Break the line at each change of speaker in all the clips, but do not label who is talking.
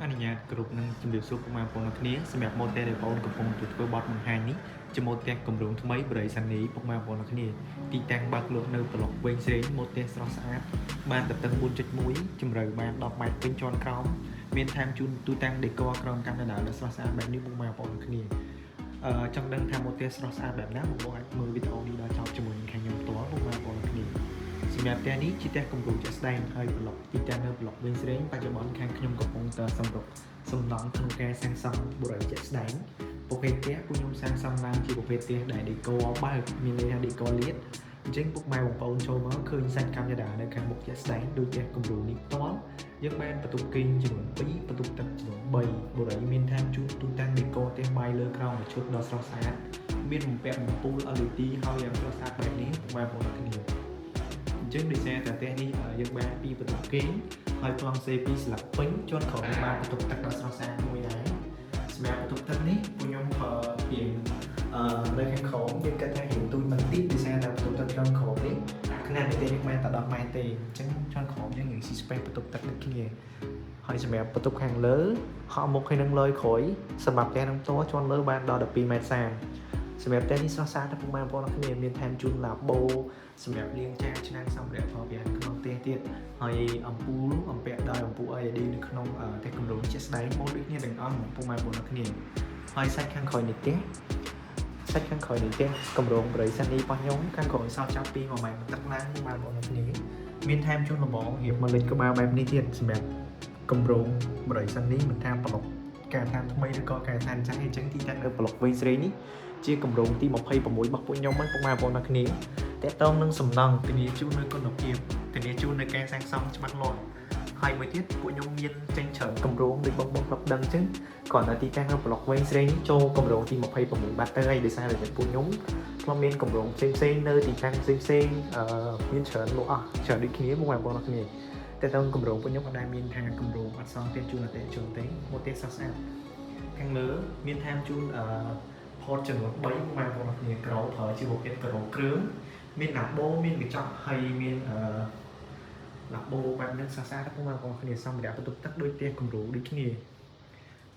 អនុញ្ញាតគ្រប់នឹងជំរាបសួរពុកម៉ែបងប្អូនអរគ្នាសម្រាប់ម៉ូតផ្ទះដែលបងប្អូនកំពុងតែធ្វើបទបង្ហាញនេះជាម៉ូតផ្ទះគម្រោងថ្មីបរិយសានីពុកម៉ែបងប្អូនអរគ្នាទីតាំងបើកលក់នៅប្លុកវែងស្រេងម៉ូតផ្ទះស្រស់ស្អាតបានទទឹង4.1ជម្រៅបាន10ម៉ែត្រពេញជាន់ក្រោមមានថែមជូនទូតាំងដេកក្រោមកាំដដែលដ៏ស្រស់ស្អាតបែបនេះពុកម៉ែបងប្អូនអរគ្នាចង់ដឹងថាម៉ូតផ្ទះស្រស់ស្អាតបែបណាបងប្អូនអាចមើលវីដេអូនេះដល់ចប់ជាមួយនឹងខាងខ្ញុំផ្ទាល់ពុកម៉ែបងប្អូនអរគ្នាសម្រាប់ផ្ទះនេះជាផ្ទះគម្រោងជាក់ស្ដែងហើយប្លុកទីតាំងនៅប្លុកវែងស្រេងបច្ចុប្បន្នខាងខ្ញុំកំពុងតែសម្រុកសំណង់ក្នុងការសាងសង់បុរីជាក់ស្ដែងប្រភេទផ្ទះពួកខ្ញុំសាងសង់ឡើងជាប្រភេទផ្ទះដែលដេកបើកមានន័យថាដេកលាតអញ្ចឹងពុកម៉ែបងប្អូនចូលមកឃើញសាច់កាមេរ៉ានៅខាងមុខជាក់ស្ដែងដូចផ្ទះគំរូនេះផ្ទាល់យើងបានបន្ទប់គេងចំនួន2បន្ទប់ទឹកចំនួន3បុរីមានថែមជូនទូតាំងដេកផ្ទះបាយលើក្រោមមួយឈុតដ៏ស្រស់ស្អាតមានបំពាក់អំពូល LED ហើយយ៉ាងស្រស់ស្អាតបែបនេះពុកម៉ែបងប្អូនអរគ្នាអញ្ចឹងដោយសារតែផ្ទះនេះយើងបានពីរបន្ទប់គេងហើយប្លង់សេពីរស្លាកពេញជាន់ក្រោមបានបន្ទប់ទឹកដ៏ស្រស់ស្អាតមួយដែរសម្រាប់បន្ទប់ទឹកនេះពួកខ្ញុំប្រើរៀងនៅខាងក្រោមយើងគិតថារៀងទូចបន្តិចដោយសារតែបន្ទប់ទឹកជាន់ក្រោមនេះຂະຫນាតនៃផ្ទះយើងបានតែ10ម៉ែត្រទេអញ្ចឹងជាន់ក្រោមយើងរៀងស៊ី space បន្ទប់ទឹកដូចគ្នាហើយសម្រាប់បន្ទប់ខាងលើហក់មុខឲ្យនឹងលើយក្រោយសម្រាប់ផ្ទះនឹងផ្ទាល់ជាន់លើបានដល់12ម៉ែត្រ30សម្រាប់ផ្ទះនេះស្រស់ស្អាតណាស់ពុកម៉ែបងប្អូនអរគ្នាមានថែមជូនឡាបូសម្រាប់លាងចានឆ្នាំងសម្ភារៈប្រើប្រាស់ក្នុងផ្ទះទៀតហើយអំពូលអំពាក់ដោយអំពូល LED នៅក្នុងផ្ទះគម្រោងជាក់ស្ដែងមកដូចគ្នាទាំងអស់ពុកម៉ែបងប្អូនអរគ្នាហើយសាច់ខាងក្រោយនៃផ្ទះសាច់ខាងក្រោយនៃផ្ទះគម្រោងបរិស័ទនេះរបស់ខ្ញុំខាងក្រោយសល់ចាប់ពី1ម៉ែត្រទឹកឡើងពុកម៉ែបងប្អូនអរគ្នាមានថែមជូនលបងរៀបមកលេចក្បាលបែបនេះទៀតសម្រាប់គម្រោងបរិស័ទនេះមិនថាប្លុកការឋានថ្មីឬក៏ការឋានចាស់អញ្ចឹងទីតាំងនៅប្លុកវែងស្រេងនេះជាគម្រោងទី26របស់ពួកខ្ញុំហ្នឹងពុកម៉ែបងប្អូនអរគ្នាតកតងនឹងសំណង់ធានាជូននូវគុណភាពធានាជូននូវការសាងសង់ច្បាស់លាស់ហើយមួយទៀតពួកខ្ញុំមានចេញច្រើនគម្រោងដូចបងបងធ្លាប់ដឹងអញ្ចឹងគ្រាន់តែទីតាំងនៅប្លុកវែងស្រេងនេះចូលគម្រោងទី26បាត់ទៅហើយដោយសារតែពួកខ្ញុំធ្លាប់មានគម្រោងផ្សេងផ្សេងៗនៅទីតាំងផ្សេងផ្សេងៗមានច្រើនលក់អស់ច្រើនដូចគ្នាបងប្អូនអរគ្នាតែតើគម្រោងពួកខ្ញុំអត់ដែលមានថាគម្រោងអត់សង់ផ្ទះជូនអតិថិជនទេមកផ្ទះស្រស់ស្អាតខាងលើមានថែមជូនផតចំនួន3បងប្អូនអរគ្នាក្រោប្រើជាប្រភេទក្រោគ្រឿងមានឡាបូមានកញ្ចក់ហើយមានឡាបូបែបហ្នឹងស្រស់ស្អាតបងប្អូនគ្នាសម្ភារៈបន្ទប់ទឹកដូចផ្ទះគំរូដូចគ្នា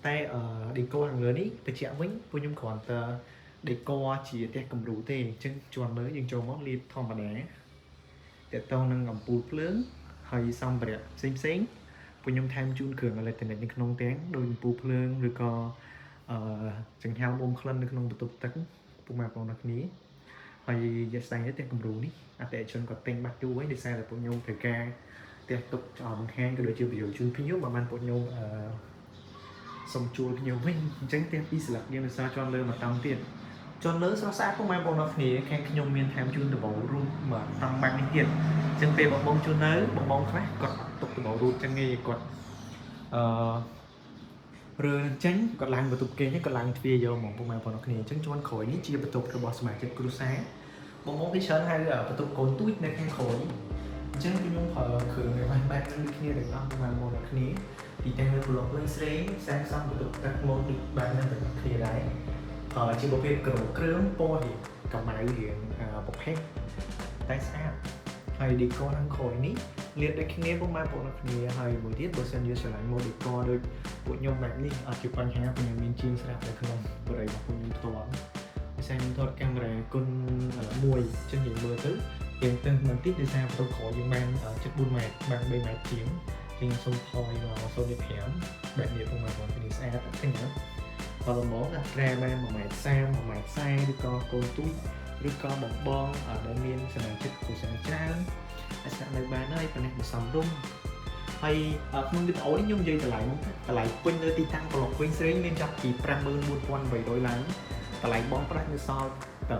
តែដេកខាងលើនេះបញ្ជាក់វិញពួកខ្ញុំគ្រាន់តែដេកជាផ្ទះគំរូទេអញ្ចឹងជាន់លើយើងចូលមកលាបធម្មតាតកតងនឹងអំពូលភ្លើងហើយសម្ភារៈផ្សេងផ្សេងៗពួកខ្ញុំថែមជូនគ្រឿងអេឡិចត្រូនិកនៅក្នុងទាំងដូចអំពូលភ្លើងឬក៏ចង្ហាល់បូមក្លិននៅក្នុងបន្ទប់ទឹកពុកម៉ែបងប្អូនអរគ្នាហើយយកស្ដែងទៅផ្ទះគំរូនេះអតិថិជនគាត់ទិញបាត់យូរហើយដោយសារតែពួកខ្ញុំត្រូវការផ្ទះទុកចោលបង្ហាញក៏ដូចជាប្រយោជន៍ជូនភ្ញៀវបើបានពួកខ្ញុំសុំជួលភ្ញៀវវិញអញ្ចឹងផ្ទះពីរស្លឹកយើងនៅសល់ជាន់លើមួយតង់ទៀតជាន់លើស្រស់ស្អាតពុកម៉ែបងប្អូនអរគ្នាខាងខ្ញុំមានថែមជូនដំបូលរូបមួយតង់បែបនេះទៀតអញ្ចឹងពេលបងបងជួលនៅបងបងខ្លះគាត់ទុកដំបូលរូបចឹងឯងគាត់រើនឹងចេញគាត់ឡើងបន្ទប់គេងគាត់ឡើងទ្វារយកហ្មងពុកម៉ែបងប្អូនអរគ្នាអញ្ចឹងជាន់ក្រោយនេះជាបន្ទប់របស់សមាជិកគ្រួសារបងបងគេច្រើនហៅបន្ទប់កូនទូចនៅខាងក្រោយអញ្ចឹងខ្ញុំប្រើគ្រឿងបែបបែបហ្នឹងដូចគ្នាទាំងអស់ពុកម៉ែបងប្អូនអរគ្នាទីតាំងនៅប្លុកវិញស្រេងសាងសង់បន្ទប់ទឹកមកដូចបែបហ្នឹងទាំងអស់គ្នាដែរប្រើជាប្រភេទក្រគ្រឿងពណ៌រៀងកម្ៅរៀងប្រភេទតែស្អាតហើយឌីកខាងក្រោយនេះលាតដូចគ្នាពុកម៉ែបងប្អូនអរគ្នាហើយមួយទៀតបើសិនជាស្រឡាញ់ម៉ូឌីកដូចពួកខ្ញុំបែបនេះអត់ជាបញ្ហាព្រោះខ្ញុំមានជាងស្រាប់នៅក្នុងបរិយារបស់ពួកខ្ញុំផ្ទាល់ដោយសារខ្ញុំថតកាមេរ៉ាគុណ1អញ្ចឹងយើងមើលទៅរៀងទៅបន្តិចដោយសារបន្ទប់ក្រោយយើងបានជិត4ម៉ែត្របាន3ម៉ែត្រជាងជាងសុំថយមក0.5បែបនេះពុកម៉ែបងប្អូនគ្នាស្អាតឃើញទេបើល្មមដាក់ក្រែបាន1ម៉ែត្រ30 1ម៉ែត្រ40ឬក៏កូនទូចឬក៏បងបងដែលមានសមាជិកគ្រួសារច្រើនអាចស្នាក់នៅបានហើយប៉ុណ្ណេះមិនសមរម្យហើយក្នុងវីដេអូនេះខ្ញុំនិយាយតម្លៃមកតម្លៃពេញនៅទីតាំងប្លុកវិញស្រេងមានចាប់ពី54800ឡើងតម្លៃបងប្រាក់នៅសល់តែ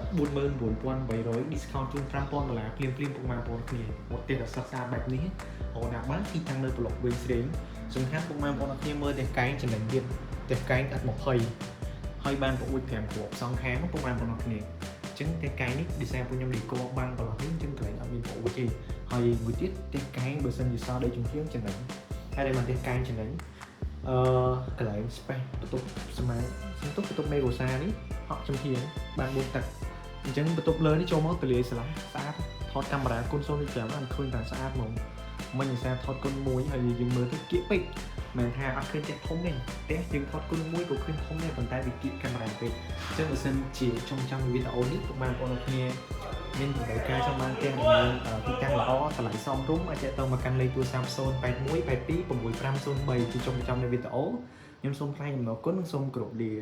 49800 discount ជូន5000ដុល្លារភ្លាមភ្លាមពុកម៉ែបងប្អូនគ្នាមកផ្ទះដ៏ស្រស់ស្អាតបែបនេះអូនណាបានទីតាំងនៅប្លុកវិញស្រេងសំខាន់ពុកម៉ែបងប្អូនគ្នាមើលផ្ទះកែងចំណេញទៀតផ្ទះកែងអត់20ហើយបានប្អួយ5គ្រាប់សងខាងពុកម៉ែបងប្អូនគ្នាអញ្ចឹងផ្ទះកែងនេះដោយសារពួកខ្ញុំឌីកបាំងកន្លោះនេះអញ្ចឹងកន្លែងអត់មានប្អួយទេហើយមួយទៀតផ្ទះកែងបើសិនជាសល់ដីជំហានចំណេញហើយដែលបានផ្ទះកែងចំណេញកន្លែង space បន្ទប់សមាសន្ទុះបន្ទប់មេកូសានេះហក់ចំហៀងបាន4ទឹកអញ្ចឹងបន្ទប់លើនេះចូលមកទលាយស្លាស្អាតថតកាមេរ៉ាគុណ0.5បានឃើញតែស្អាតហ្មង មិញឧស្សាហ៍ថតគុណមួយហើយយើងមើលទៅគៀកពេកមិនថាអត់ឃើញផ្ទះធំទេផ្ទះយើងថតគុណមួយក៏ឃើញធំដែរប៉ុន្តែវាគៀកកាមេរ៉ាពេកអញ្ចឹងបើសិនជាចង់ចាំវីដេអូនេះពុកម៉ែបងប្អូនអរគ្នាមានតម្រូវការចង់បានផ្ទះដែលមានទីតាំងល្អតម្លៃសមរម្យអាចទាក់ទងមកកាន់លេខទូរស័ព្ទ081 82 6503ជាចុងបញ្ចប់នៃវីដេអូខ្ញុំសូមថ្លែងអំណរគុណនិងសូមគោរពលា។